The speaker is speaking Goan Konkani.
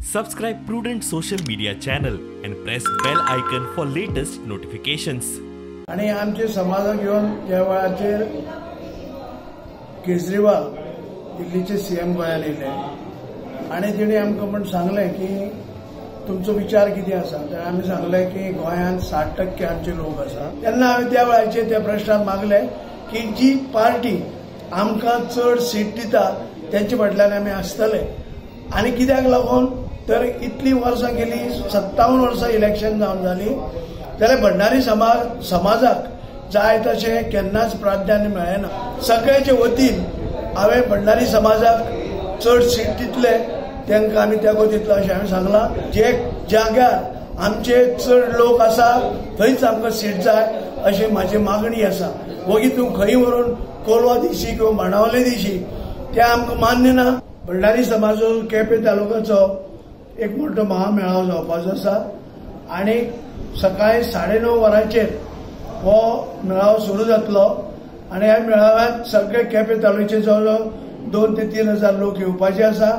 Subscribe Prudent Social Media channel and press bell icon for latest notifications. आनी आमचे समाजाक येवन त्या वेळाचेर केजरीवाल दिल्लीचे सीएम गोंयांत येयले आनी तेणी आमकां म्हण सांगलें की तुमचो विचार कितें आसा. तर आमी सांगलें की गोंयांत 60% आमचे लोक आसा. तेन्ना हांवें त्या वेळाचेर त्या प्रश्नाक मागलें की जी पार्टी आमकां चड सीट दिता तेंचे फाटल्यान आमी आसतले. आनी कित्याक लागून तर इतली वर्सां गेली, 57 वर्सां इलेक्शन जावन जाली जाल्यार भंडारी समाजाक जाय तशें केन्नाच प्राधान्य मेळना. सगळ्याचे वतीन हांवें भंडारी समाजाक चड सीट दितले, तांकां आमी तेंको दितलो अशें हांवें सांगलां. जे जाग्यार आमचे चड लोक आसा थंयच आमकां सीट जाय अशी म्हाजी मागणी आसा. वगी तूं खंय व्हरून कोलवा दिशी किंवा बाणावले दिशी तें आमकां मान्य ना. भंडारी समाजाचो केपें तालुक्याचो एक मोठो महामेळावो जावपाचो आसा आनी सकाळी 9:30 वरांचेर हो मेळावो सुरू जातलो आनी ह्या मेळाव्यांत सगळे केपें तालुक्याचे जवळ जवळ 2 ते 3 हजार लोक येवपाचे आसा.